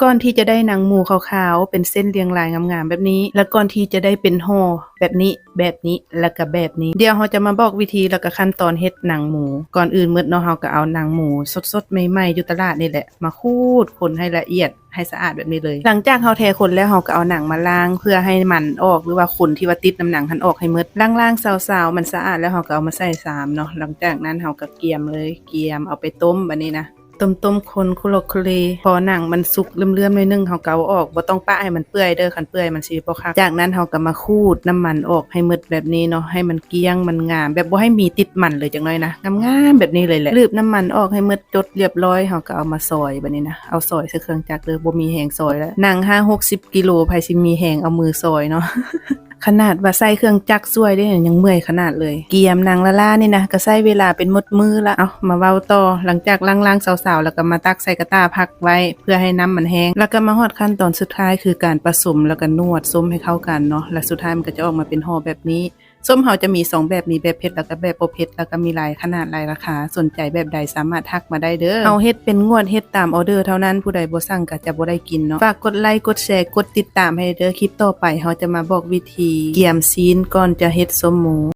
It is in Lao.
ກ່ອນທີ່ຈະໄດ້ໜັງໝູຂາວໆ ເປັນເສັ້ນລຽງລາຍງາມໆແບບນີ້ ແລະ ກ່ອນທີ່ຈະໄດ້ເປັນຫໍ່ແບບນີ້ ແບບນີ້ ແລະກະແບບນີ້ ດຽວເຮົາຈະມາບອກວິທີ ແລະກະຂັ້ນຕອນເຮັດໜັງໝູ. ກ່ອນອື່ນໝົດເນາະ ເຮົາກະເອົາໜັງໝູສົດໆໃໝ່ໆຢູ່ຕະຫຼາດນີ້ແຫຼະ ມາຂູດຂົນໃຫ້ລະອຽດ ໃຫ້ສະອາດແບບນີ້ເລີຍ. ຫຼັງຈາກເຮົາແທຂົນແລ້ວ ເຮົາກະເອົາໜັງມາລ້າງ ເພື່ອໃຫ້ມັນອອກ ຫຼືວ່າຂົນທີ່ວ່າຕິດນຳໜັງຫັ້ນອອກໃຫ້ໝົດ. ລ້າງໆຊາວໆມັນສະອາດແລ້ວ ເຮົາກະເອົາມາໃສ່ຊາມເນາະ. ຫຼັງຈາກນັ້ນເຮົາກະກຽມເລີຍ ກຽມເອົາໄປຕົ້ມບາດນີ້ນະ. ຕົ້ມໆຄົນຄຸລັກຄຸເລ ພໍໜັງມັນສຸກເຫຼື້ອມໆໜ້ອຍໜຶ່ງ ເຮົາກະເອົາອອກ ບໍ່ຕ້ອງປະໃຫ້ມັນເປື່ອຍເດີ້ ຄັນເປື່ອຍມັນຊິບໍ່ຄັກ. ຈາກນັ້ນເຮົາກະມາຂູດນ້ຳມັນອອກໃຫ້ໝົດແບບນີ້ເນາະ ໃຫ້ມັນກ້ຽງມັນງາມ ແບບບໍ່ໃຫ້ມີຕິດມັນເລີຍ ຈັກໜ້ອຍນະ ງາມໆແບບນີ້ເລີຍແຫຼະ. ລືບນ້ຳມັນອອກໃຫ້ໝົດ ຈົດລຽບຮ້ອຍ ເຮົາກະເອົາມາຊອຍບາດນີ້ນະ ເອົາຊອຍໃສ່ເຄື່ອງຈັກເດີ້ ບໍ່ມີແຮງຊອຍແລ້ວ. ໜັງຫ້າຫົກສິບກິໂລ ໃຜຊິມີແຮງເອົາມືຊອຍເນາະ. ຂະໜາດວ່າໃຊ້ເຄື່ອງຈັກຊ່ວຍເດ້ ຍັງເມື່ອຍຂະໜາດເລີຍ. ກຽມໜັງລ້າໆນີ້ນະ ກະໃຊ້ເວລາເປັນໝົດມື້ລະ. ເອົາ ມາເວົ້າຕໍ່ ຫຼັງຈາກລ້າງໆຊາວໆ ແລ້ວກະມາຕັກໃສ່ກະຕ່າພັກໄວ້ ເພື່ອໃຫ້ນ້ຳມັນແຫ້ງ ແລ້ວກະມາຮອດຂັ້ນຕອນສຸດທ້າຍ ຄືການປະສົມ ແລ້ວກະນວດສົ້ມໃຫ້ເຂົ້າກັນເນາະ. ແລ້ວສຸດທ້າຍມັນກະຈະອອກມາເປັນຫໍ່ແບບນີ້. ສົ້ມເຮົາຈະມີສອງແບບ ມີແບບເຜັດ ແລ້ວກະແບບບໍ່ເຜັດ ແລ້ວກະມີຫຼາຍຂະໜາດຫຼາຍລາຄາ. ສົນໃຈແບບໃດສາມາດທັກມາໄດ້ເດີ້. ເຮົາເຮັດເປັນງວດ ເຮັດຕາມອໍເດີເທົ່ານັ້ນ ຜູ້ໃດບໍ່ສັ່ງກະຈະບໍ່ໄດ້ກິນເນາະ. ຝາກກົດໄລ ກົດແຊ ກົດຕິດຕາມໃຫ້ເດີ້. ຄລິບຕໍ່ໄປເຮົາຈະມາບອກວິທີກຽມຊີ້ນກ່ອນຈະເຮັດສົ້ມໝູ.